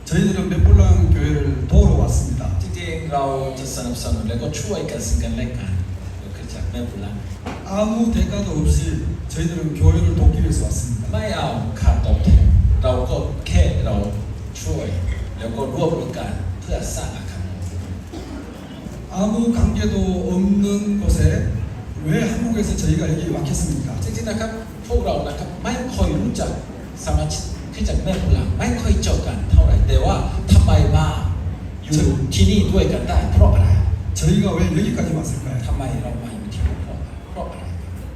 저희들은 ܡܝ ܦܘ ܠ ܥܡ ܓܘ ܗ ܠ ܬܘ ܪܘ ܘ ܥܡ ܕ จริงๆ เราจะสนับสนุนและก็ช่วยกันซึ่งกันและกัน เกี่ยวกับคริสตจักรแม่บุญล้าง 아무 대가도 없이 저희들은 교회를 돕기 위해서 왔습니다. ไม่เอาค่าตอบแทน เราก็แค่เราช่วย แล้วก็ร่วมมือกันเพื่อสร้างอาคาร 아무 관계도 없는 곳에 왜 한국에서 저희가 여기 왔겠습니까? จริงๆนะครับ พวกเรานะครับไม่ค่อยรู้จักสมาชิกคริสตจักรแม่บุญล้าง ไม่ค่อยเจอกันเท่าไหร่ แต่ว่าทำไมมาอยู่ที่นี่ด้วยกันได้ เพราะอะไร 저희가 왜 여기까지 왔을까요? ทำไมเรามาอยู่ที่นี่ เพราะอะไร เพราะอะไรครับ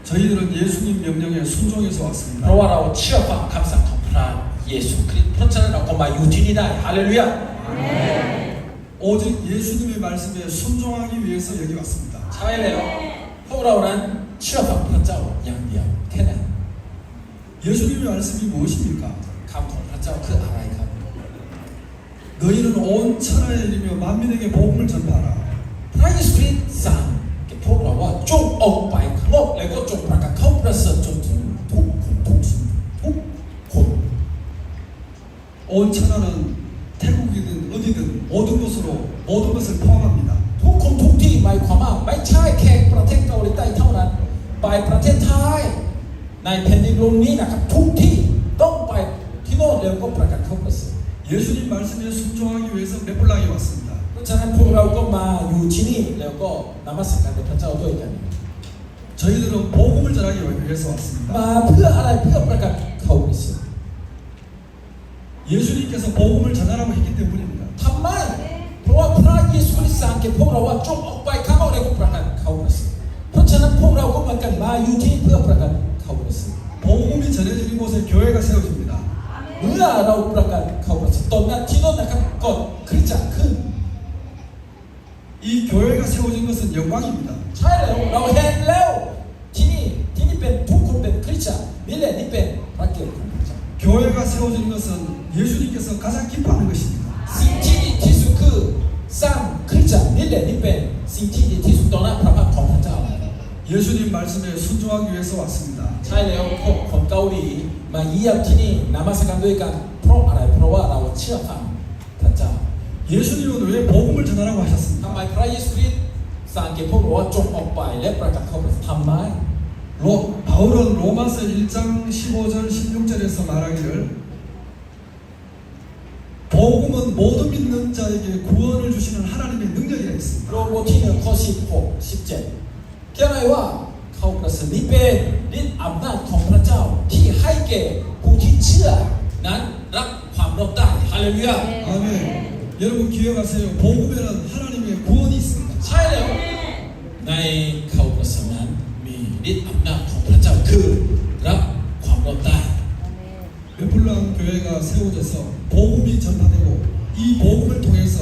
저희들은 예수님 명령에 순종해서 왔습니다. เพราะว่าเราเชื่อฟังคำสั่งของพระเยซูคริสต์ เพราะฉะนั้นเราก็มาอยู่ที่นี่ได้ ฮาเลลูยา 오직 예수님의 말씀에 순종하기 위해서 여기 왔습니다. ใช่แล้ว พวกเรานั้นเชื่อฟังพระเจ้าอย่างเดียวแค่นั้น 예수님의 말씀이 무엇입니까? คำของพระเจ้าคืออะไรครับ 너희는 온 천하에 이르며 만민에게 복음을 전파하라. พระเยซูคริสต์สั่งแก่พวกเราว่าจงออกไปข้างนอกแล้วก็จงประกาศข่าวประเสริฐจนถึงทุกคนทุกสิ่งทุกคน 온 천하는 태국이든 어디든 모든 곳으로 모든 것을 포함합니다. ทุกคนทุกที่หมายความว่าไม่ใช่แค่ประเทศเกาหลีใต้เท่านั้น ไปประเทศไทย ในแผ่นดินโลกนี้นะครับ ทุกที่ต้องไปที่โน่นแล้วก็ประกาศข่าวประเสริฐ 예수님 말씀에 순종하기 위해서 ܡܝ ܦܘ ܠ ܥܡ 에 왔습니다. เพราะฉะนั้นพวกเราก็มาอยู่ที่นี่แล้วก็นมัสการพระเจ้าด้วยกัน 저희들은 복음을 전하기 위해서 왔습니다. มาเพื่ออะไร เพื่อประกาศข่าวประเสริฐ 예수님께서 복음을 전하라고 했기 때문입니다. ทำไม เพราะว่าพระเยซูคริสต์สั่งแก่พวกเราว่าจงออกไปข้างนอกแล้วก็ประกาศข่าวประเสริฐ เพราะฉะนั้นพวกเราก็เหมือนกัน มาอยู่ที่นี่เพื่อประกาศข่าวประเสริฐ 복음이 전해지는 곳에 교회가 세워집니다. เมื่อเราประกาศข่าวประเสริฐ ตรงนั้นที่โน่นนะครับ เกิดคริสตจักรขึ้น 이 교회가 세워진 것은 영광입니다. ใช่แล้ว เราเห็นแล้ว ที่นี่ ที่นี่เป็น ทุกคนเป็นคริสตจักร นี่แหละ นี่เป็นพระเกียรติของพระเจ้า 교회가 세워진 것은 예수님께서 가장 기뻐하는 것입니다. สิ่งที่ดีที่สุดคือสร้างคริสตจักร นี่แหละ นี่เป็นสิ่งที่ดีที่สุดต่อหน้าพระพักตร์ของพระเจ้า 예수님 말씀에 순종하기 위해서 왔습니다. ใช่แล้ว พวกคนเกาหลีมาเยี่ยมที่นี่ นมัสการด้วยกัน เพราะอะไร เพราะว่าเราเชื่อฟังพระเจ้า 예수님은 왜 복음을 전하라고 하셨습니까? ทำไมพระเยซูคริสต์สั่งแก่พวกเราว่าจงออกไปและประกาศข่าวประเสริฐ ทำไม 로, 바울은 로마서 일 장 십오 절, 십육 절에서 말하기를 복음은 모든 믿는 자에게 구원을 주시는 하나님의 능력이라 했습니다. โรมบทที่หนึ่งข้อสิบหก สิบเจ็ด เขียนไว้ว่าข่าวประเสริฐนี้เป็นฤทธิ์อำนาจของพระเจ้าที่ให้แก่ผู้ที่เชื่อนั้นรับความรอดได้ ฮาเลลูยา 아멘. 여러분 기억하세요. 복음에는 하나님의 구원이 있습니다. ใช่แล้ว ในข่าวประเสริฐนั้นมีฤทธิ์อำนาจของพระเจ้าคือรับความรอดได้ ܡܝ ܦܘ ܠ ܥܡ 교회가 세워져서 복음이 전파되고 이 복음을 통해서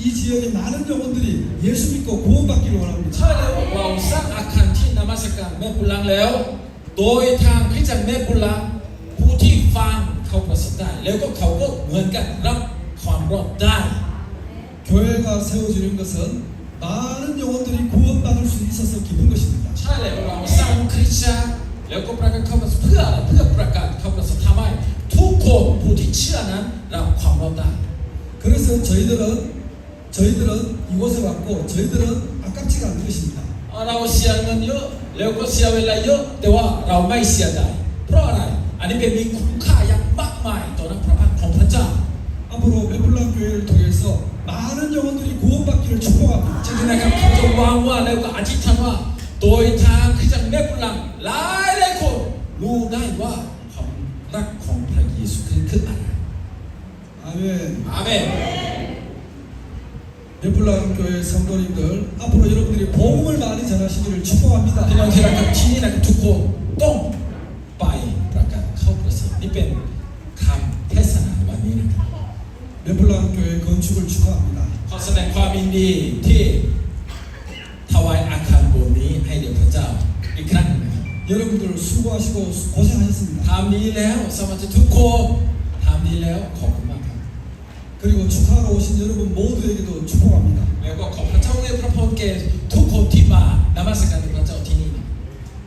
이 지역의 많은 영혼들이 예수 믿고 구원받기를 원합니다. ใช่แล้ว เราสร้างอาคารที่นมัสการแม่บุญล้างแล้ว โดยทางคริสตจักรแม่บุญล้าง ผู้ที่ฟังข่าวประเสริฐได้ แล้วก็เขาก็เหมือนกันรับความรอดได้ 교회가 세워지는 것은 많은 영혼들이 구원받을 수 있어서 기쁜 것입니다. ใช่แล้ว เราสร้างคริสตจักรแล้วก็ประกาศข่าวประเสริฐเพื่ออะไร เพื่อประกาศข่าวประเสริฐทำให้ทุกคนผู้ที่เชื่อนั้นรับความรอดได้ 그래서 저희들은 저희들은 이곳에 왔고 저희들은 아깝지가 않은 것입니다. เราเสียเงินเยอะ แล้วก็เสียเวลาเยอะ แต่ว่าเราไม่เสียดาย เพราะอะไร อันนี้เป็นมีคุณค่าอย่างมากมายต่อหน้าพระพักตร์ของพระเจ้า 앞으로 ܡܝ ܦܘ ܠ ܥܡ 교회를 통해서 많은 영혼들이 구원받기를 축복합니다. จริงๆนะครับ ผมจะวางว่า แล้วก็อธิษฐานว่า โดยทางคริสตจักรแม่บุญล้าง หลายๆคนรู้ได้ว่าความรักของพระเยซูคริสต์คืออะไร 아멘. อาเมน ܡܝ ܦܘ ܠ ܥܡ 교회 성도님들, 앞으로 여러분들이 복음을 많이 전하시기를 축복합니다. พี่น้องที่รักครับ ที่นี่นะครับ ทุกคนต้องไปประกาศข่าวประเสริฐ นี่เป็นคำเทศนาวันนี้นะครับ ܡܝ ܦܘ ܠ ܥܡ 교회 건축을 축하합니다. ขอแสดงความยินดีที่ถวายอาคารโบสถ์นี้ให้แด่พระเจ้าอีกครั้งหนึ่งนะครับ 여러분들 수고하시고 고생하셨습니다. ทำดีแล้ว สมาชิกทุกคน ทำดีแล้ว ขอบคุณมากครับ 그리고 축하하러 오신 여러분 모두에게도 축복합니다. แล้วก็ขอพระเจ้าอวยพระพรแก่ทุกคนที่มานมัสการพระเจ้าที่นี่นะ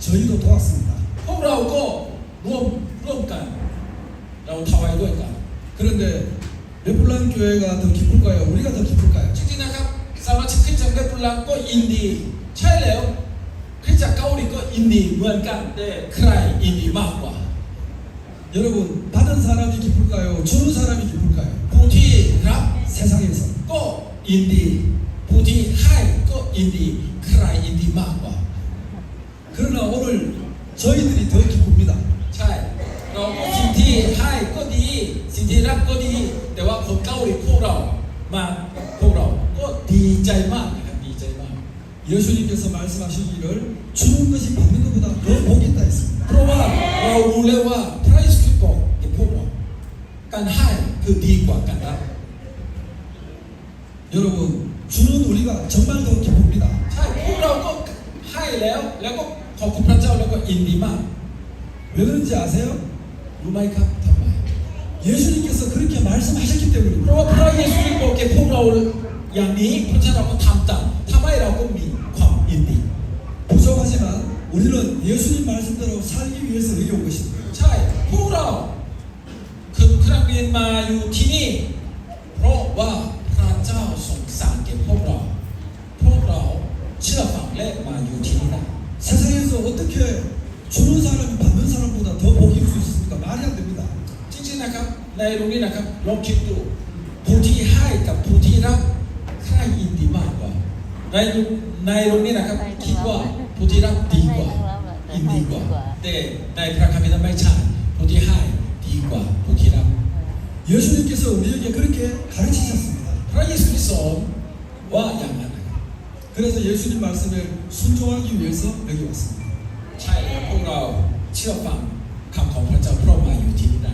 저희도 도왔습니다. พวกเราก็ร่วมร่วมกัน เราถวายด้วยกัน 그런데 เมปุรัง 교회가 더 기쁠까요? 우리가 더 기쁠까요? จริงๆนะครับ สมาชิกคริสตจักรเมปุรังก็ยินดี ใช่แล้ว คริสตจักรเกาหลีก็ยินดีเหมือนกัน แต่ใครยินดีมากกว่า 여러분, 받은 사람이 기쁠까요? 주는 사람이 기쁠까요? ผู้ที่รับ 세상에서 ก็ยินดี ผู้ที่ให้ก็ยินดี ใครยินดีมากกว่า 그러나 오늘 저희들이 더 기쁩니다. ใช่ เราก็สิ่งที่ให้ก็ดี สิ่งที่รับก็ดี แต่ว่าคนเกาหลีพวกเรามา พวกเราก็ดีใจมากนะครับ ดีใจมาก 예수님께서 말씀하시기를 주는 것이 받는 것보다 더 복이 있다 했습니다. เพราะว่าเรารู้แล้วว่าพระเยซูคริสต์บอกแก่พวกเรา การให้คือดีกว่าการรับ 여러분, 주는 우리가 정말 더 기쁩니다. ใช่ พวกเราก็ให้แล้ว แล้วก็ขอบคุณพระเจ้า แล้วก็ยินดีมาก 왜 그런지 아세요? รู้ไหมครับทำไม 예수님께서 그렇게 말씀하셨기 때문입니다. เพราะว่าพระเยซูคริสต์บอกแก่พวกเราอย่างนี้ เพราะฉะนั้นเราก็ทำตาม ทำให้เราก็มีความยินดี 부족하지만 우리는 예수님 말씀대로 살기 위해서 여기 온 것입니다. ใช่ พวกเรา คือครั้งเรียนมาอยู่ที่นี่ เพราะว่าพระเจ้าทรงสั่งแก่พวกเรา พวกเราเชื่อฟังและมาอยู่ที่นี่ได้ 세상에서 어떻게 주는 사람이 받는 사람보다 더 복이 있을 수 있습니까? 말이 안 됩니다. จริงๆนะครับ ในโรงนี้นะครับ ลองคิดดู ผู้ที่ให้กับผู้ที่รับ ใครยินดีมากกว่า ในในโรงนี้นะครับ คิดว่าผู้ที่รับดีกว่า ยินดีกว่า แต่ในพระคัมภีร์นั้นไม่ใช่ ผู้ที่ให้ดีกว่าผู้ที่รับ 예수님께서 우리에게 그렇게 가르치셨습니다. พระเยซูคริสต์สอนว่าอย่างนั้นนะครับ 그래서 예수님 말씀에 순종하기 위해서 여기 왔습니다. ใช่แล้ว พวกเราเชื่อฟังคำของพระเจ้า เพราะมาอยู่ที่นี่ได้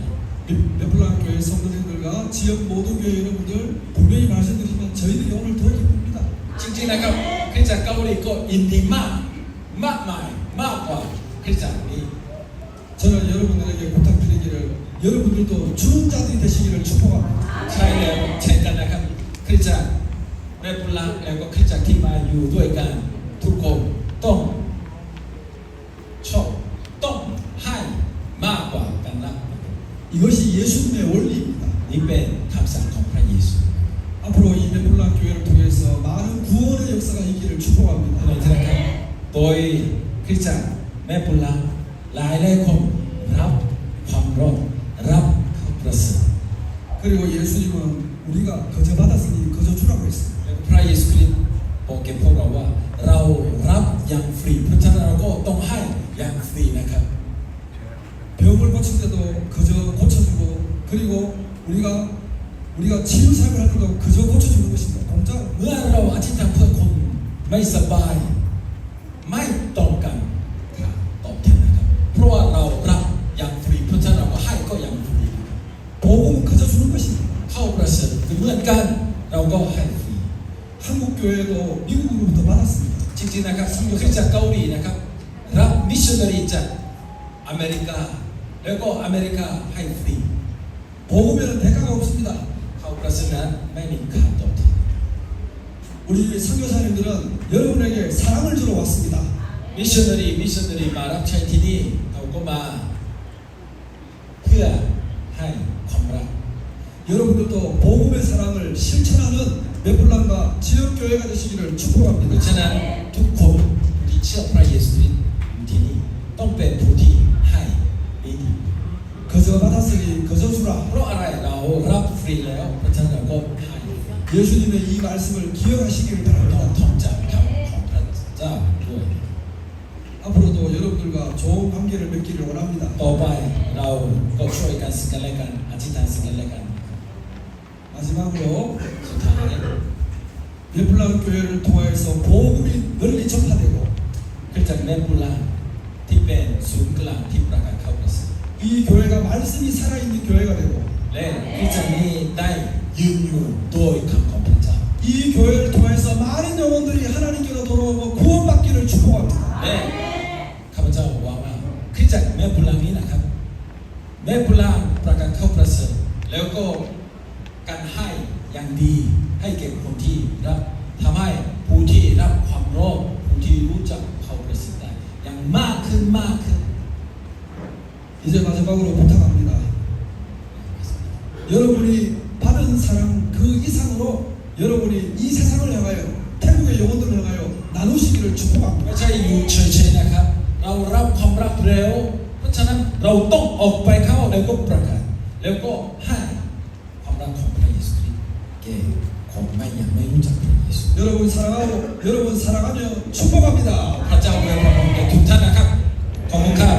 мет- метܦܠܢ 교회 성도님들과 지역 모든 교회 여러분들, 분명히 말씀드리지만 저희들이 오늘 더 기쁩니다. จริงๆนะครับ คริสตจักรเกาหลีก็ยินดีมาก มากมาย มากกว่าคริสตจักรนี้ 저는 여러분들에게 부탁드리기를, 여러분들도 주는 자들이 되시기를 축복합니다. ใช่แล้ว เช่นกันนะครับ คริสตจักรเมปุรัง แล้วก็คริสตจักรที่มาอยู่ด้วยกัน ทุกคนต้องชอบ ต้องให้มากกว่าการรับ 이것이 예수님의 원리입니다. นี่เป็นคำสั่งของพระเยซู 앞으로 이 метܦܠܢ 교회를 통해서 많은 구원의 역사가 있기를 축복합니다. ในเทศกาลโดยคริสตจักรเมปุรัง หลายหลายคนรับความรอด รับข่าวประเสริฐ 그리고 예수님은 우리가 거저 받았으니 거저 주라고 했습니다. พระเยซูคริสต์บอกแก่พวกเราว่า เรารับอย่างฟรี เพราะฉะนั้นเราก็ต้องให้อย่างฟรีนะครับ 병을 고칠 때도 거저 고쳐주고, 그리고 우리가 우리가 치유 사역을 할 때도 거저 고쳐주는 것입니다. 공짜로. เมื่อเราอธิษฐานเพื่อคนไม่สบาย ไม่ต้องการค่าตอบแทนนะครับ เพราะว่าเรารับอย่างฟรี เพราะฉะนั้นเราก็ให้ก็อย่างฟรีนะครับ 복음은 거저 주는 것입니다. ข่าวประเสริฐก็เหมือนกัน เราก็ให้ฟรี 한국 교회도 미국으로부터 받았습니다. จริงๆนะครับ คริสตจักรเกาหลีนะครับ รับมิชชันนารีจากอเมริกา แล้วก็อเมริกาให้ฟรี 복음에는 대가가 없습니다. ข่าวประเสริฐนั้นไม่มีค่าตอบแทน 우리 선교사님들은 여러분에게 사랑을 주러 왔습니다. มิชชันนารี มิชชันนารีมารับใช้ที่นี่ เราก็มาเพื่อให้ความรัก 여러분들도 복음의 사랑을 실천하는 метܦܠܢ과 지역 교회가 되시기를 축복합니다. เพราะฉะนั้นทุกคนที่เชื่อพระเยซูคริสต์อยู่ที่นี่ ต้องเป็นผู้ที่ให้ดี 거저 받았으니 거저 주라. เพราะอะไร เรารับฟรีแล้ว เพราะฉะนั้นเราก็ให้ 예수님의 이 말씀을 기억하시기를 เรา 바랍니다. ท่องจำคำของพระเจ้าด้วย 앞으로도 여러분들과 좋은 관계를 맺기를 원합니다. ต่อไปเราก็ช่วยกันซึ่งกันและกัน อธิษฐานซึ่งกันและกัน 마지막으로 สุดท้าย метܦܠܢ 교회를 통하여서 복음이 널리 전파되고 คริสตจักรเมปุรังที่เป็นศูนย์กลางที่ประกาศข่าวประเสริฐ 이 교회가 말씀이 살아있는 교회가 되고 และคริสตจักรนี้ได้ยืนอยู่โดยคำของพระเจ้า 이 교회를 통해서 많은 영혼들이 하나님께로 돌아오고 구원받기를 축복합니다. และข้าพเจ้าหวังว่าคริสตจักรเมปุรังนี้นะครับ เมปุรังประกาศข่าวประเสริฐ แล้วก็การให้อย่างดีให้แก่คนที่รับ ทำให้ผู้ที่รับความรอด ผู้ที่รู้จักข่าวประเสริฐได้อย่างมากขึ้น มากขึ้น 이제 마지막으로 부탁합니다. 여러분이 받은 사랑 그 이상으로 여러분이 이 세상을 향하여, 태국의 영혼들을 향하여 나누시기를 축복합니다. ไม่ใช่อยู่เฉยๆนะครับ เรารับความรักแล้ว เพราะฉะนั้นเราต้องออกไปข้างนอกแล้วก็ประกาศ แล้วก็ให้ความรักของพระเยซูคริสต์แก่คนไม่ยังไม่รู้จักพระเยซู 여러분 사랑하고 여러분 사랑하며 축복합니다. พระเจ้าอวยพรทุกท่านนะครับ ขอบคุณครับ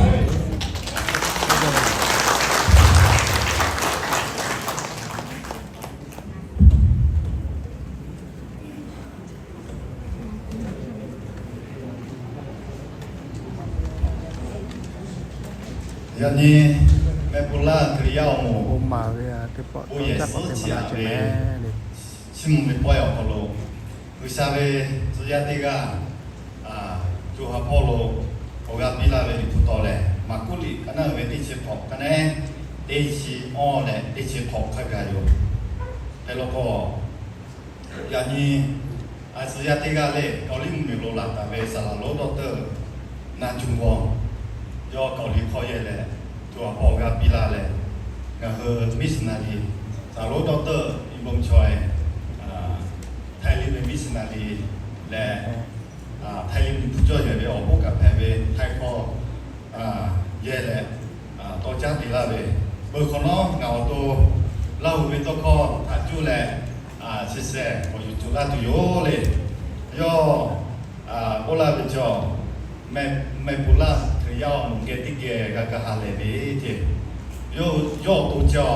Yaꞈ nyi mehˆ pu laˇ Hkriꞈ yaˇ awˬ moˍ bon yehˬ suhˉ chi aꞈ ve, chiˇ mvuh ve pawehˇ awˬ hk'aw lo, G'uiˬsha ve tcuh yaˇ teˇ g'aˇ co ha hpawˇ lo awˬ g'aˇ piˇ laˇ ve Liꞈ hpu taw lehˬ, Maˍkuˆ liꞈ ka naˉ uiˍ ve teˇ chi hk'awꞈ ka naˉ, teˇ chi awˇ leh teˇ chi hk'awꞈ hk'a gaˬ yoˬ. Hk'e law k'o, yaꞈ nyi a tcuh yaˇ teˇ g'aˇ lehˬ, Kaoˍliˇ mvuhˇmiˬ lo laˬ taˍ ve saˍ laˍ lonˉ dawˇ teuˆ Na Cun Gawˬ, yawˇ Kaoˍliˇ hk'aw yehˇ leh, co ha hpawˇ awˬ g'aˇ piˇ laˇ leh, ngaˬ hui missionary, saˍ laˍ lonˉ dawˇ teuˆ Iˉ bon chaweh, Htaiˇ liˇ ve missionary leh, Htaiˇ liˇ ve hpu cawˇ yehˬ ve awˬ hoˉ kaꞈ hpehꞈ ve Htaiˇ hkawˇ yehˇ leh, tawˇ caˉ te laˇ ve, peuˬ hk'awꞈ nawˉ ngaˬ awˬ to Laˇ huˍ ve tawˇ hkawˇ htaꞈ cuˇ leh, chi sehˍ k'awꞈ yuˬ tuˬ laˇ tuˬ yoˬ le. Yawˇ k'oˆ laˇ ve chaw, mehˆ pu laˇ Hkriꞈ yaˇ awˬ moˍ geh teˇ geh g'a kaˇ ha lehˬ ve ceˇ. Yawˇ awˬ to chaw,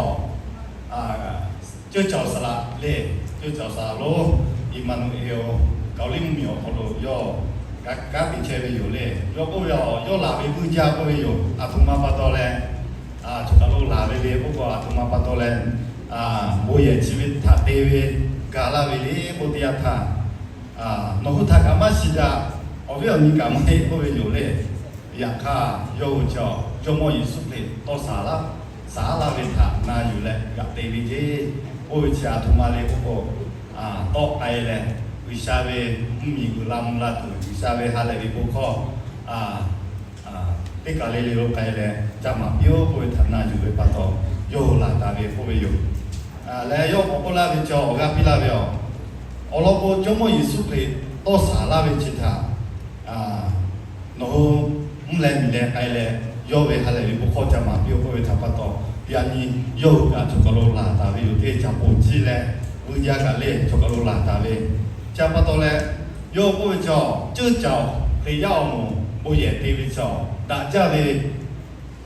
ceuˇ caoˬ saˍ laˍ le, ceuˇ caoˬ saˍ laˍ lonˉ Iˉmaˍnuˆ-eˍ, Kaoˍliˇ mvuhˇmiˬ awˬ hk'aw lo yawˇ kanˉ te chehˇ ve yoˬ le. Yawˇ k'oˆ ve, yawˇ laˬ ve vuiˇ jaˇ k'oˆ ve yoˬ. Aˬ htoꞈ ma pa taw leh, choˬ kaˬ lo laˬ ve le k'oˆ k'o, aˬ htoꞈ ma pa taw leh, bon yehˬ chi ve htaꞈ te ve gaˬ laˇ ve le k'oˆ teˇ yanˇ htaˇ, nawˬ hui htaꞈ kaꞈ maˇ shiˍ jaˇ, awˬ viˉ awˬ nyi kaꞈ maˇ heˆ k'oˆ ve yoˬ le. Yaꞈ hk'aˇ yawˇ hui chaw Jawˇmawˇ Yeˍsuˆ Hkriꞈ tawˇ saˍ laˇ, saˍ laˇ ve htaꞈ na yuˬ leh g'aꞈ te ve ceˇ. Oˇ ve chi aˬ htoꞈ ma le k'oˆ k'o, tawˆ k'ai leh G'uiˬsha ve mvuhˇmiˬ uiˍ la mvuh la tuˬ G'uiˬsha ve ha lehˬ ve bon hkawˇ teˇ kaˬ le le lo k'ai leh ca maˍ piˇ-oˆ k'oˆ ve htaꞈ na yuˬ ve pa taw, yawˇ hui laˬ taˍ ve k'oˆ ve yoˬ. Leh yawˇ k'awꞈ k'oˆ laˇ ve chaw awˬ g'aˇ piˇ laˇ ve, awˬ lawn k'o Jawˇmawˇ Yeˍsuˆ Hkriꞈ tawˇ saˍ laˇ ve chi htaꞈ nawˬ hui mvuhˇ leh miˬ leh k'ai leh, yawˇ ve ha lehˬ ve bon hkawˇ ca maˍ piˇ-oˆ k'oˆ ve htaꞈ pa taw, yaꞈ nyi yawˇ hui kaꞈ choˬ kaˬ lo laˬ taˍ ve yoˬ. Teˇ caꞈ poˬ ciˇ leh vuiˇ jaˇ kaꞈ le choˬ kaˬ lo laˬ taˍ ve. Chi pa taw leh, yawˇ k'oˆ ve chaw, ceuˇ caoˬ Hkriꞈ yaˇ awˬ moˍ bon yehˬ te ve chaw, daꞈ jaˇ ve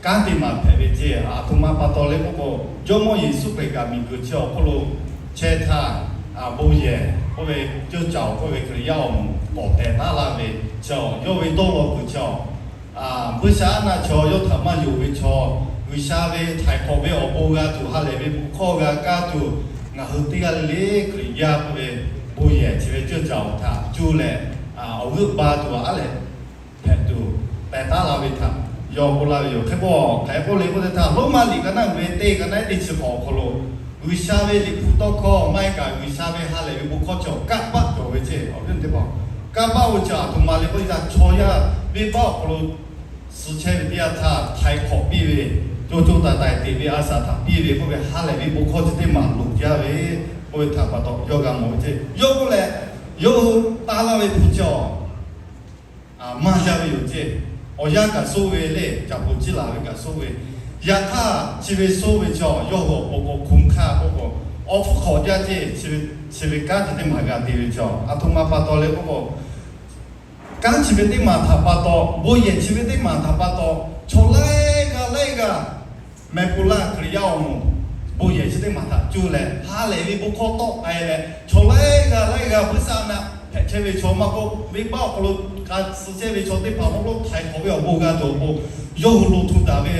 kanˉ teˇ maˬ hpehꞈ ve ceˇ. Aˬ htoꞈ ma pa taw le k'oˆ k'o, Jawˇmawˇ Yeˍsuˆ Hkriꞈ kaꞈ miˬguiˬ chi awˬ hk'oˆ lo chehˇ htaˇ, bon yehˬ k'oˆ ve, ceuˇ caoˬ k'oˆ ve Hkriꞈ yaˇ awˬ moˍ k'awꞈ tehˬ taˉ laˇ ve chaw, yawˇ ve dawˇ law kuiˬ chaw, buiˇshaˆaˉnaˆ chaw yawˇ htaꞈ maˇ yonˍ ve chaw, G'uiˬsha ve htaiˍ hk'awꞈ ve awˬ bon g'a tuˬ, ha lehˬ ve bon hkawˇ g'a kaˇ tuˬ, ngaˬ hui teˇ g'aˇ le le Hkriꞈ yaˇ k'oˆ ve bon yehˬ chi ve ceuˇ caoˬ htaꞈ cuˇ leh, awˬ g'euˆ ba tuˬ aˉ lehˬ hpehꞈ tuˬ tehˬ taˉ la ve htaꞈ yawˇ k'oˆ laˇ ve yoˬ. Hk'e k'o, hk'aˬ hk'e k'oˆ le k'oˆ teˇ htaˇ, Roˉmaꞈ liꞈ ka naˉ uiˍ ve teˇ ka naˉ teˇ chi hk'awꞈ awˬ hk'aw lo, G'uiˬsha ve Liꞈ hpu tawˇ hkawˇ maˇ heˆ kaꞈ G'uiˬsha ve ha lehˬ ve bon hkawˇ chi awˬ kanˇ paˆ cawˬ ve ceˇ. Awˬ viˉ teˇ hpaˍ, kanˇ paˆ oˇ ve chi aˬ htoꞈ ma le k'oˆ teˇ htaˇ, chaw yaˇ venˇbaˆ awˬ hk'aw lo suh chehˇ ve teˇ yanˇ htaˇ htaiˍ hk'awꞈ piˇ ve, co co taiˍ taiˍ teꞈ ve a shaꞈ htaꞈ piˇ ve k'oˆ ve ha lehˬ ve bon hkawˇ chi teˇ maˬ loˍ jaˇ ve k'oˆ ve htaꞈ pa taw yawˇ g'a mawˬ ve ceˇ. Yawˇ k'oˆ leh, yawˇ hui taˇ laˇ ve hpu chi awˬ maˇ jaˇ ve yoˬ ceˇ. Awˬ yanˇ kaꞈ soˇ ve le, caꞈ poˬ ciˇ laˬ ve kaꞈ soˇ ve. Yaꞈ hk'aˇ chi ve soˇ ve chaw yawˇ hui awˬ pon k'o hkunˍ hk'aˇ k'oˆ k'o, awˬ hpfuhˇ hk'awꞈ jaˇ ceˇ. Chi ve kanˉ chi teˇ maˬ g'a te ve chaw, aˬ htoꞈ ma pa taw le k'oˆ k'o, kanˉ chi ve teˇ maˬ htaꞈ pa taw, bon yehˬ chi ve teˇ maˬ htaꞈ pa taw, chaw laiˉ g'aˇ laiˉ g'aˇ mehˆ pu laˇ Hkriꞈ yaˇ awˬ moˍ bon yehˬ chi teˇ maˬ htaꞈ cuˇ leh ha lehˬ ve bon hkawˇ tawˆ k'ai leh, chaw laiˉ g'aˇ laiˉ g'aˇ buiˇshaˆaˉnaˆ hpehꞈ chehˇ ve chaw maˇ k'oˆ, venˇbaˆ awˬ hk'aw lo k'a suh chehˇ ve chaw teˇ hpaˍ maˇ k'oˆ, htaiˍ hk'awꞈ ve awˬ bon g'a tuˬ awˬ pon yawˇ hui lo hto taˍ ve,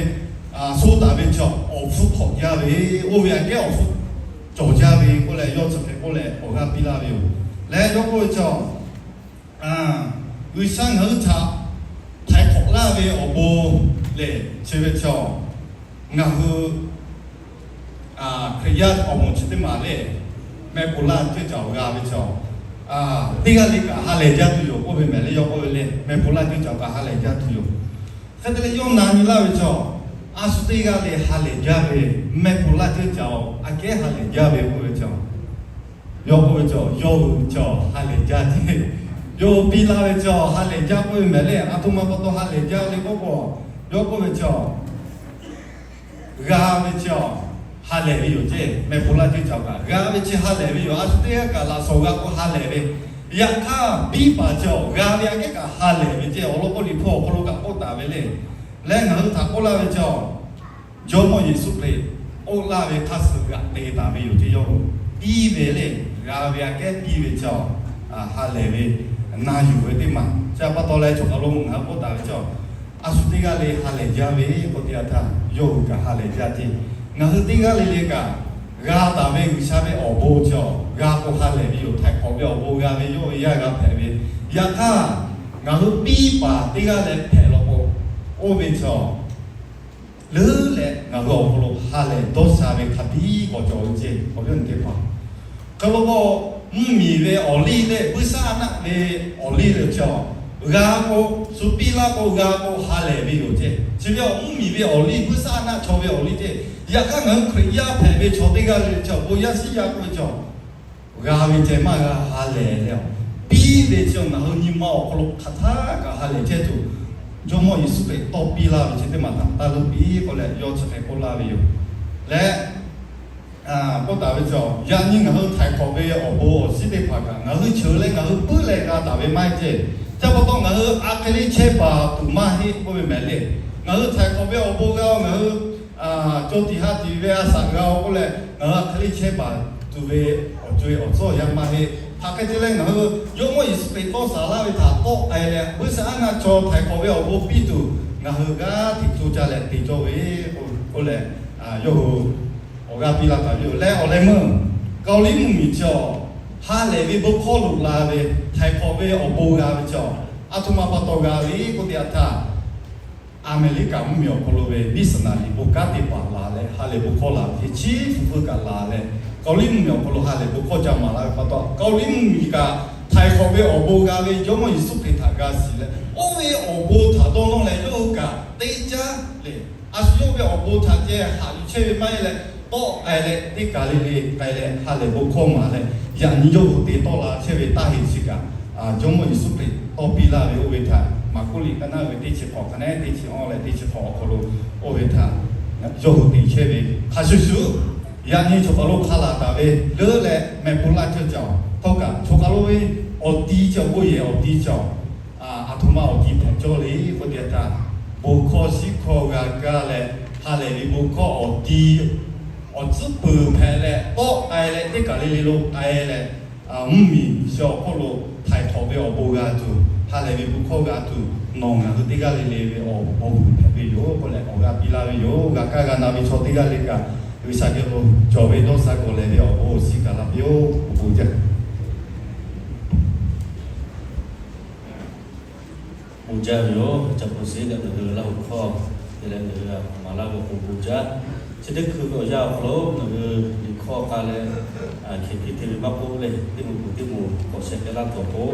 soˇ taˍ ve chaw awˬ hpfuhˇ hk'awꞈ jaˇ ve, oˇ ve aꞈ kehˉ awˬ hpfuhˇ cawˬ jaˇ ve k'oˆ leh, yawˇ chi hk'e k'oˆ leh awˬ g'aˇ piˇ laˇ ve yoˬ. Leh yawˇ k'oˆ ve chaw, G'uiˬsha ngaˬ hui htaꞈ htaiˍ hk'awꞈ laˇ ve awˬ bon lehˬ chi ve chaw, ngaˬ hui Hkriꞈ yaˇ awˬ moˍ chi teˇ maˬ le, mehˆ pu laˇ ceuˇ caoˬ g'a ve chaw, teˇ g'aˇ le kaꞈ ha lehˬ jaˇ tuˬ yoˬ k'oˆ ve mehˍ le. Yawˇ k'oˆ ve le, mehˆ pu laˇ ceuˇ caoˬ kaꞈ ha lehˬ jaˇ tuˬ yoˬ. Hk'e te leh yawˇ na nyi laˇ ve chaw, A shu teˇ g'aˇ le ha lehˬ jaˇ ve, mehˆ hpu laˇ ceuˇ caˬ-oˬ, aꞈ kehˉ ha lehˬ jaˇ ve k'oˆ ve chaw, yawˇ k'oˆ ve chaw, yawˇ hui chaw ha lehˬ jaˇ ceˇ. Yawˇ hui piˇ laˇ ve chaw ha lehˬ jaˇ k'oˆ ve mehˍ le. Aˬ htoꞈ ma pa taw ha lehˬ jaˇ le k'oˆ k'o, yawˇ k'oˆ ve chaw, g'a ve chaw ha lehˬ ve yoˬ ceˇ. Mehˆ hpu laˇ ceuˇ caˬ kaꞈ g'a ve chi ha lehˬ ve yoˬ. A shu teˇ g'aˇ kaꞈ laꞈ shawnˍ g'a k'o ha lehˬ ve, yaꞈ hk'aˇ piˇ paˍ chaw g'a ve aꞈ kehˉ kaꞈ ha lehˬ ve ceˇ. Awˬ lawn k'o, Liꞈ hpu awˬ hk'aw lo kaꞈ k'oˆ taˍ ve le. Leh ngaˬ hui htaꞈ k'oˆ laˇ ve chaw, Jawˇmawˇ Yeˍsuˆ Hkriꞈ k'oˆ laˇ ve hk'aˇ suh g'aꞈ te taˍ ve yoˬ ceˇ. Yawˇ hui piˇ ve le, g'a ve aꞈ kehˉ piˇ ve chaw ha lehˬ ve, na yuˬ ve teˇ maˬ. Chi pa taw leh, choˬ kaˬ lo ngaˬ hui k'oˆ taˍ ve chaw, a shu teˇ g'aˇ le ha lehˬ jaˇ ve k'oˆ teˇ yanˇ htaˇ, yawˇ hui kaꞈ ha lehˬ jaˇ ceˇ. Ngaˬ hui teˇ g'aˇ le le kaꞈ g'a taˍ ve G'uiˬsha ve awˬ bon chaw g'a k'o ha lehˬ ve yoˬ. Htaiˍ hk'awꞈ ve awˬ bon g'a ve yawˇ ve yaˇ g'a hpehꞈ ve, yaꞈ hk'aˇ ngaˬ hui piˇ paˍ teˇ g'aˇ leh hpehꞈ law k'o, oˇ ve chaw leuˉ leh ngaˬ hui awˬ hk'aw lo ha lehˬ dawˇ sha ve hk'a biˇ k'awꞈ cawˬ ve ceˇ. Awˬ viˉ awˬ nyi teˇ hpaˍ, hk'e k'o k'o, mvuhˇmiˬ ve awˬ liˇ leh buiˇshaˆaˉnaˆ ve awˬ liˇ lehˬ chaw, g'a k'o, shu piˇ laˇ k'o g'a k'o ha lehˬ ve yoˬ ceˇ. Chi ve awˬ mvuhˇmiˬ ve awˬ liˇ, buiˇshaˆaˉnaˆ chaw ve awˬ liˇ ceˇ. Yaꞈ hk'aˇ ngaˬ hui Hkriꞈ yaˇ hpehꞈ ve chaw teˇ g'aˇ le chaw, bon yaˇ shiˉ yaˇ k'oˆ ve chaw, g'a ve ceh maˇ g'a, ha lehˬ leh, piˇ ve chaw ngaˬ hui nyi ma awˬ hk'aw lo hk'aˬ htaˇ kaꞈ ha lehˬ chehˇ tuˬ, Jawˇmawˇ Yeˍsuˆ Hkriꞈ tawˇ piˇ laˇ ve chi teˇ maˬ htaꞈ taˇ leuˆ piˇ k'oˆ leh, yawˇ chi hk'e k'oˆ laˇ ve yoˬ. Leh k'oˆ taˍ ve chaw, yaꞈ nyi ngaˬ hui htaiˍ hk'awꞈ ve awˬ bon awˬ shiˉ teˇ hpaˍ kaꞈ ngaˬ hui cheuˬ leh ngaˬ hui puiˉ leh g'a taˍ ve maˇ heˆ ceˇ. Chi pa taw ngaˬ hui a hk'e le chehˇ baˬ tuˬ maˇ heˆ k'oˆ ve mehˍ le. Ngaˬ hui htaiˍ hk'awꞈ ve awˬ bon g'a-o, ngaˬ hui co tiꞈ ha tiꞈ ve a shaꞈ g'a-o k'oˆ leh, ngaˬ hui a hk'e le chehˇ baˬ tuˬ ve awˬ co-e awˬ tcuhˉ awˬ yanˇ maˇ heˆ. Hk'aˬ hk'e te leh ngaˬ hui Jawˇmawˇ Yeˍsuˆ Hkriꞈ tawˇ sha laˇ ve htaꞈ tawˆ k'ai leh, buiˇshaˆaˉnaˆ chaw htaiˍ hk'awꞈ ve awˬ bon piˇ tuˬ ngaˬ hui g'aˇ hteꞈ co caˇ leh te cawˇ ve k'oˆ leh, yawˇ hui awˬ g'aˇ piˇ laˇ taˍ ve yoˬ. Leh awˬ leh meuˇ Kaoˍliˇ mvuhˇmiˬ chaw, ha lehˬ ve bon hkawˇ loꞈ la ve, htaiˍ hk'awꞈ ve awˬ bon g'a ve chaw, aˬ htoꞈ ma pa taw g'a ve k'oˆ teˇ yanˇ htaˇ, Aˍmeˍriˆkaˍ mvuhˇmiˬ awˬ hk'aw lo ve miˉsuhˍnaˍriˍ bon kanˉ teˇ hpaˍ laˬ leh ha lehˬ bon hkawˇ laˬ ve, chi hpu hpfuhˇ kaꞈ laˬ leh, Kaoˍliˇ mvuhˇmiˬ awˬ hk'aw lo ha lehˬ bon hkawˇ ca maˍ laˇ ve pa taw, Kaoˍliˇ mvuhˇmiˬ kaꞈ htaiˍ hk'awꞈ ve awˬ bon g'a ve Jawˇmawˇ Yeˍsuˆ Hkriꞈ htaꞈ g'a shiˍ leh, oˇ ve awˬ bon htaꞈ dawˇ nawˇ leh yawˇ hui kaꞈ teˇ caˉ leh, a shu yawˇ ve awˬ bon htaꞈ ceh haꞈ yuˬ chehˇ ve maˇ heˆ leh, tawˆ k'ai leh teˇ kaˬ le le k'ai leh ha lehˬ bon hkawˇ maˍ leh, yaꞈ nyi yawˇ hui te tawˆ la chehˇ ve taˇ heˍ chi kaꞈ, Jawˇmawˇ Yeˍsuˆ Hkriꞈ tawˇ piˇ laˇ ve oˇ ve htaꞈ Maˍkuˆ liꞈ ka naˉ ve teˇ chi hk'awꞈ hk'a nehˉ teˇ chi awˇ leh teˇ chi hk'awꞈ awˬ hk'aw lo oˇ ve htaꞈ yawˇ hui te chehˇ ve hk'a shuˍ shuˍ, yaꞈ nyi choˬ kaˬ lo hk'a laˬ taˍ ve leuˉ leh mehˆ hpu laˇ ceuˇ caˬ-oˬ. Htawˇ kaꞈ choˬ kaˬ lo ve awˬ ti cawˬ, bon yehˬ awˬ ti cawˬ, aˬ htoꞈ ma awˬ ti hpehꞈ cawˇ le k'oˆ teˇ yanˇ htaˇ, bon hkawˇ shiˉ hkawˇ g'a kaˇ leh, ha lehˬ ve bon hkawˇ awˬ ti awˬ tcuhˉ peuˬ hpehꞈ leh, tawˆ k'ai leh teˇ kaˬ le le lo k'ai leh, mvuhˇmiˬ chi awˬ hk'oˆ lo htaiˍ hk'awꞈ ve awˬ bon g'a tuˬ, ha lehˬ ve bon hkawˇ g'a tuˬ, nawˬ ngaˬ hui teˇ g'aˇ le le ve awˬ bon hpehꞈ ve yoˬ k'oˆ leh awˬ g'aˇ piˇ laˇ ve yoˬ. G'a kaˇ g'a na ve chaw teˇ g'aˇ le kaꞈ, G'uiˬsha geh lo cawˬ ve dawˇ sha gawˬ lehˬ ve awˬ bon awˬ shiˍ gaˬ la piˇ-oˆ. Awˬ bon jaˇ. Bon jaˇ ve yoˬ. Ca hpu sheˍ kaꞈ ngaˬ hui Laˇ huˍ hkawˇ te leh ngaˬ hui maˍ laˇ ve awˬ bon bon jaˇ. Chi teˇ hkui ve awˬ yanˇ awˬ hk'aw lo ngaˬ hui liꞈ hkawˇ k'a leh, hk'e hpiˇ te ve maˇ k'oˆ leh, teˇ moˍ peuˬ teˇ moˍ k'awꞈ sheh k'ai laˇ tuˬ awˬ pon,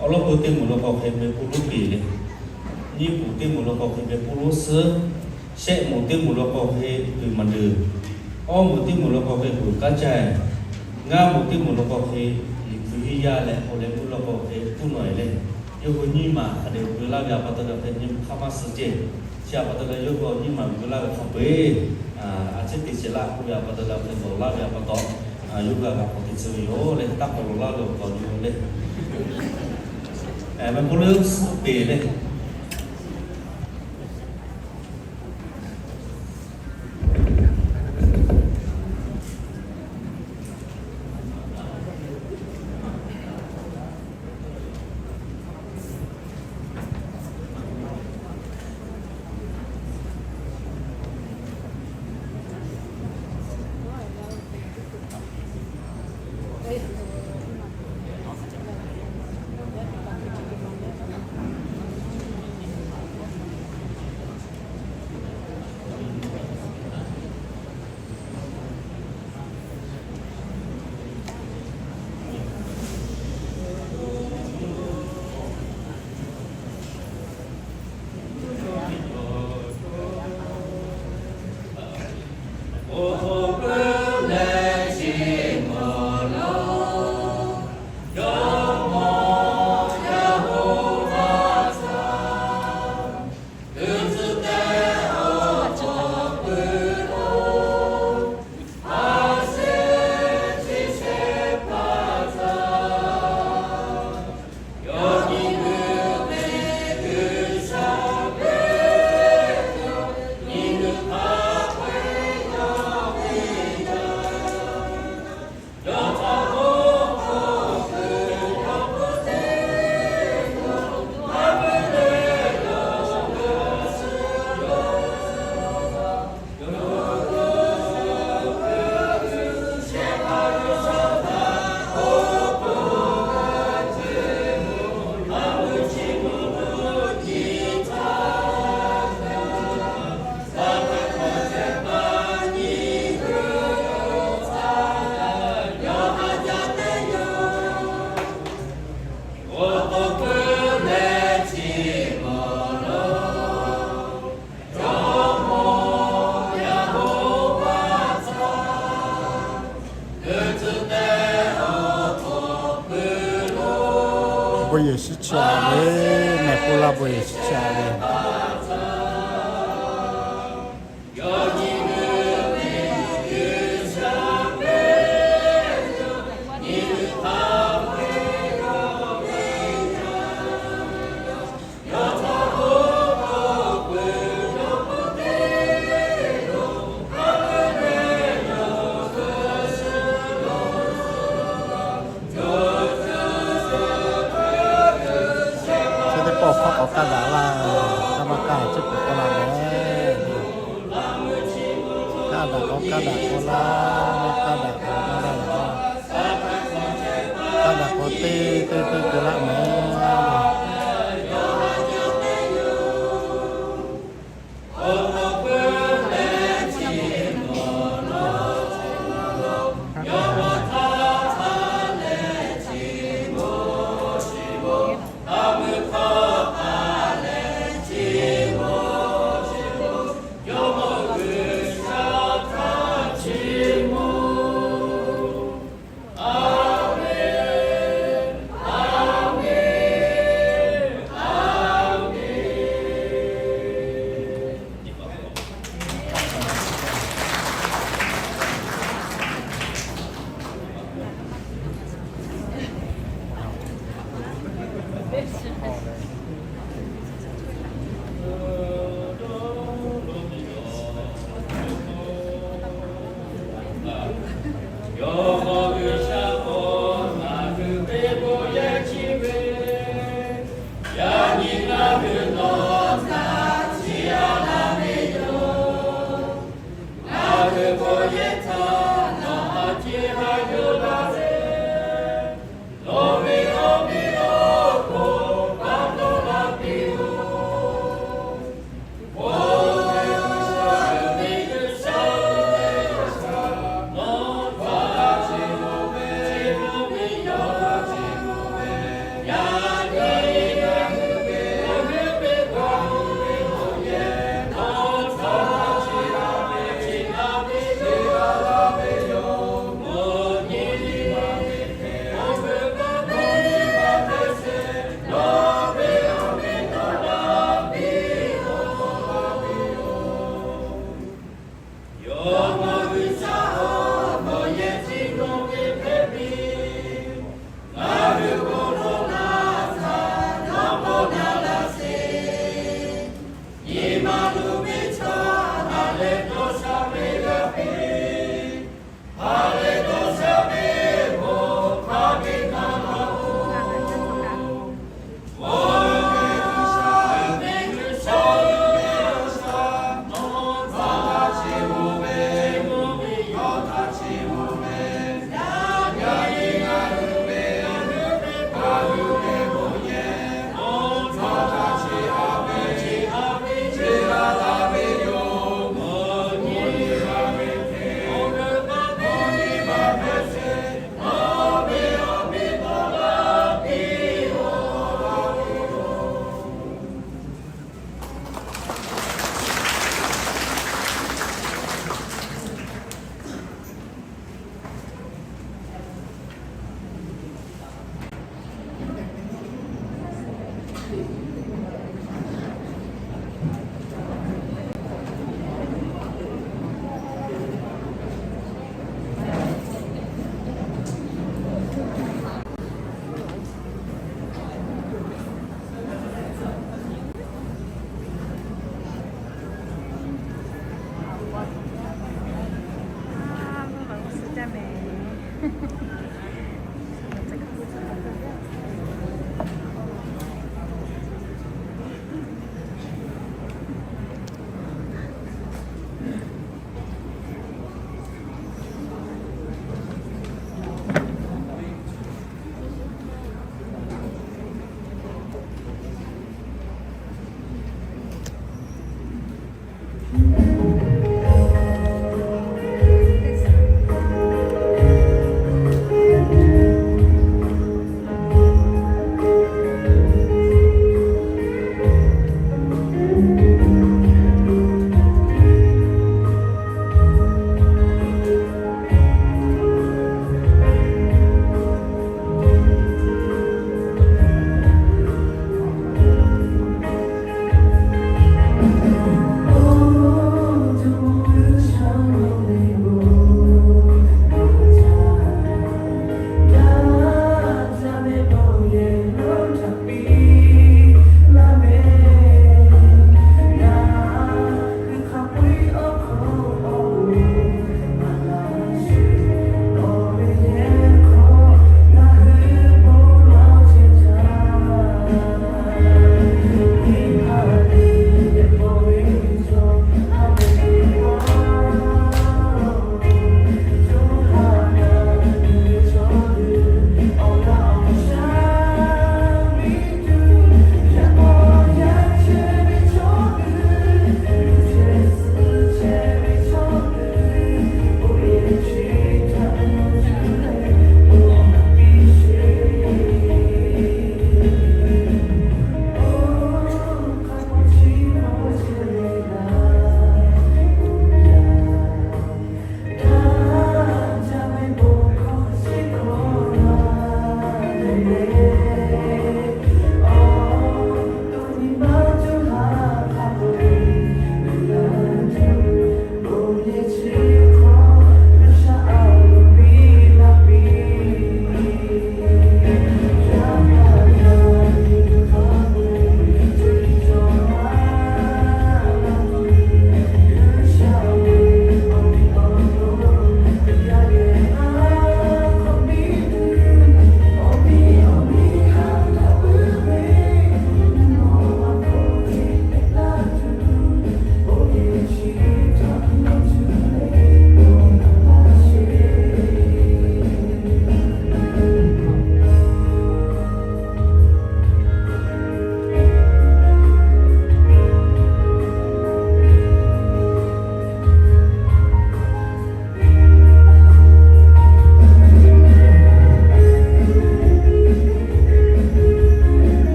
awˬ lawn k'o teˇ moˍ law k'aw hk'e meh k'oˆ lonˉ peˬ leh, nyiˇ moˍ teˇ moˍ law k'aw hk'e meh k'oˆ lonˉ suhˉ, shehˆ moˍ teˇ moˍ law k'aw hk'e peuˬ maˍ deuˬ, awˇ moˍ teˇ moˍ law k'aw hk'e peuˬ kanˉ caˇ, ngaˇ moˍ teˇ moˍ law k'aw hk'e liꞈ hpu hiˇ yaˇ leh awˬ leh meuˇ law k'aw hk'e pfuhˇ nawˬ-e leh, yawˇ hui nyiˇ maˬ hk'a dehꞈ veu laˇ ve a pa taw leh hk'e nyi hk'aˇ maˇ suh ceˇ. Chi a pa taw leh yawˇ hui nyiˇ maˬ veu laˇ ve hk'a peu-eˬ, a ciˉ te shehˍ laˇ k'oˆ ve a pa taw leh hk'e lawˬ laˇ ve a pa taw, yawˇ hui a g'aꞈ k'awꞈ te tcuh ve yoˬ leh, taˇ k'awꞈ lawˬ laˇ ve awˬ k'awꞈ nyi leh, meh k'oˆ lonˉ suhˉ peˬ leh, Bon yehˬ shiˍ chi a ve, mehˬ k'oˆ laˇ, bon yehˬ shiˍ chi a ve. Chi teˇ pawˆ hk'aw k'awꞈ kaˇ daꞈ laˇ, kaˇ maˇ kaˇ chi k'awꞈ k'oˆ laˇ mehˍ. Kaˇ daꞈ k'awꞈ kaˇ daꞈ k'oˆ laˇ, kaˇ daꞈ k'awꞈ kaˇ laˇ, kaˇ daꞈ k'awꞈ teˇ teˇ teˇ te laˇ mehˍ.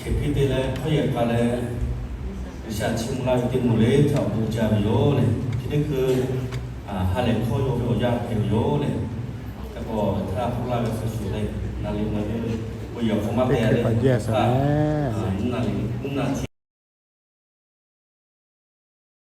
Hk'e te leh hkawˇ yehˬ k'a leh, G'uiˬsha chiˇ mvuh laˇ ve teˇ moˍ le htaꞈ awˬ bon jaˇ ve yoˬ le. Chi teˇ hkui ha lehˬ hkawˇ yawˇ ve awˬ yanˇ hpehꞈ ve yoˬ le. Hk'e k'o, htaˇ k'oˆ laˇ ve hk'a shuˍ le, naˍ liꞈ ngaˬ hui ve bon yehˬ awˬ hk'aw maˇ te le, htaˇ, naˍ liꞈ, naˍ liꞈ